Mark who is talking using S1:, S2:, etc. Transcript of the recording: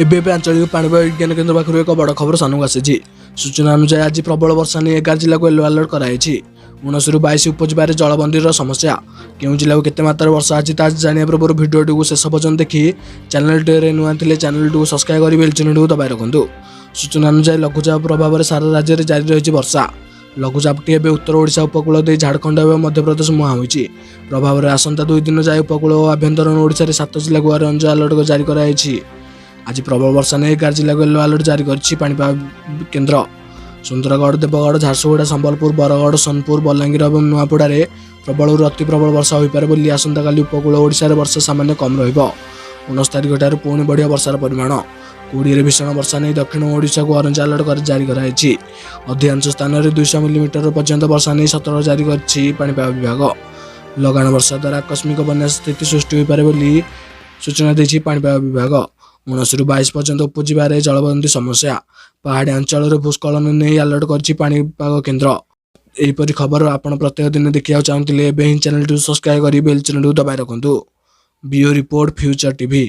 S1: ଏବେ ଏବେ ଆଞ୍ଚଳିକ ପାଣିପାଗ ବିଜ୍ଞାନ କେନ୍ଦ୍ର ପାଖରୁ ଏକ ବଡ଼ ଖବର ସାମ୍ନାକୁ ଆସିଛି। ସୂଚନା ଅନୁଯାୟୀ, ଆଜି ପ୍ରବଳ ବର୍ଷା ନେଇ 11 ଜିଲ୍ଲାକୁ ୟେଲୋ ଆଲର୍ଟ କରାଯାଇଛି। 19ରୁ 22 ଉପଜିବାରେ ଜଳବନ୍ଦୀର ସମସ୍ୟା। କେଉଁ ଜିଲ୍ଲାକୁ କେତେ ମାତ୍ରାରେ ବର୍ଷା ଅଛି, ତାହା ଜାଣିବା ପୂର୍ବରୁ ଭିଡ଼ିଓଟିକୁ ଶେଷ ପର୍ଯ୍ୟନ୍ତ ଦେଖି ଚ୍ୟାନେଲଟିରେ ନୂଆ ଥିଲେ ଚ୍ୟାନେଲଟିକୁ ସବସ୍କ୍ରାଇବ୍ କରି ବେଲ୍ ଚିହ୍ନଟିକୁ ଦବାଇ ରଖନ୍ତୁ। ସୂଚନା ଅନୁଯାୟୀ, ଲଘୁଚାପ ପ୍ରଭାବରେ ସାରା ରାଜ୍ୟରେ ଜାରି ରହିଛି ବର୍ଷା। ଲଘୁଚାପଟି ଏବେ ଉତ୍ତର ଓଡ଼ିଶା ଉପକୂଳ ଦେଇ ଝାଡ଼ଖଣ୍ଡ ଏବଂ ମଧ୍ୟପ୍ରଦେଶ ମୁହାଁ ହୋଇଛି। ପ୍ରଭାବରେ ଆସନ୍ତା 2 ଦିନ ଯାଏ ଉପକୂଳ ଓ ଆଭ୍ୟନ୍ତରୀଣ ଓଡ଼ିଶାରେ ସାତ ଜିଲ୍ଲାକୁ ଅରେଞ୍ଜ ଆଲର୍ଟ ଜାରି କରାଯାଇଛି। ଆଜି ପ୍ରବଳ ବର୍ଷା ନେଇ 11 ଜିଲ୍ଲାକୁ ୟେଲୋ ଆଲର୍ଟ ଜାରି କରିଛି ପାଣିପାଗ କେନ୍ଦ୍ର। ସୁନ୍ଦରଗଡ଼, ଦେବଗଡ଼, ଝାରସୁଗୁଡ଼ା, ସମ୍ବଲପୁର, ବରଗଡ଼, ସୋନପୁର, ବଲାଙ୍ଗୀର ଏବଂ ନୂଆପଡ଼ାରେ ପ୍ରବଳରୁ ଅତି ପ୍ରବଳ ବର୍ଷା ହୋଇପାରେ ବୋଲି। ଆସନ୍ତାକାଲି ଉପକୂଳ ଓଡ଼ିଶାରେ ବର୍ଷା ସାମାନ୍ୟ କମ୍ ରହିବ। 19 ତାରିଖ ଠାରୁ ପୁଣି ବଢ଼ିବ ବର୍ଷାର ପରିମାଣ। 20ରେ ଭୀଷଣ ବର୍ଷା ନେଇ ଦକ୍ଷିଣ ଓଡ଼ିଶାକୁ ଅରେଞ୍ଜ ଆଲର୍ଟ କରି ଜାରି କରାଯାଇଛି। ଅଧିକାଂଶ ସ୍ଥାନରେ 200 ମିଲିମିଟର ପର୍ଯ୍ୟନ୍ତ ବର୍ଷା ନେଇ ସତର୍କ ଜାରି କରିଛି ପାଣିପାଗ ବିଭାଗ। ଲଗାଣ ବର୍ଷା ଦ୍ୱାରା ଆକସ୍ମିକ ବନ୍ୟା ସ୍ଥିତି ସୃଷ୍ଟି ହୋଇପାରେ ବୋଲି ସୂଚନା ଦେଇଛି ପାଣିପାଗ ବିଭାଗ। 19ରୁ 22 ପର୍ଯ୍ୟନ୍ତ ଉପୁଜିବାରେ ଜଳବନ୍ଦୀ ସମସ୍ୟା। ପାହାଡ଼ିଆ ଅଞ୍ଚଳରେ ଭୂସ୍ଖଳନ ନେଇ ଆଲର୍ଟ କରିଛି ପାଣିପାଗ କେନ୍ଦ୍ର। ଏହିପରି ଖବର ଆପଣ ପ୍ରତ୍ୟେକ ଦିନ ଦେଖିବାକୁ ଚାହୁଁଥିଲେ ଏବେ ହିଁ ଚ୍ୟାନେଲଟିକୁ ସବସ୍କ୍ରାଇବ୍ କରି ବେଲ୍ ଚିହ୍ନଟିକୁ ଦବାଇ ରଖନ୍ତୁ। Bureau report, future TV.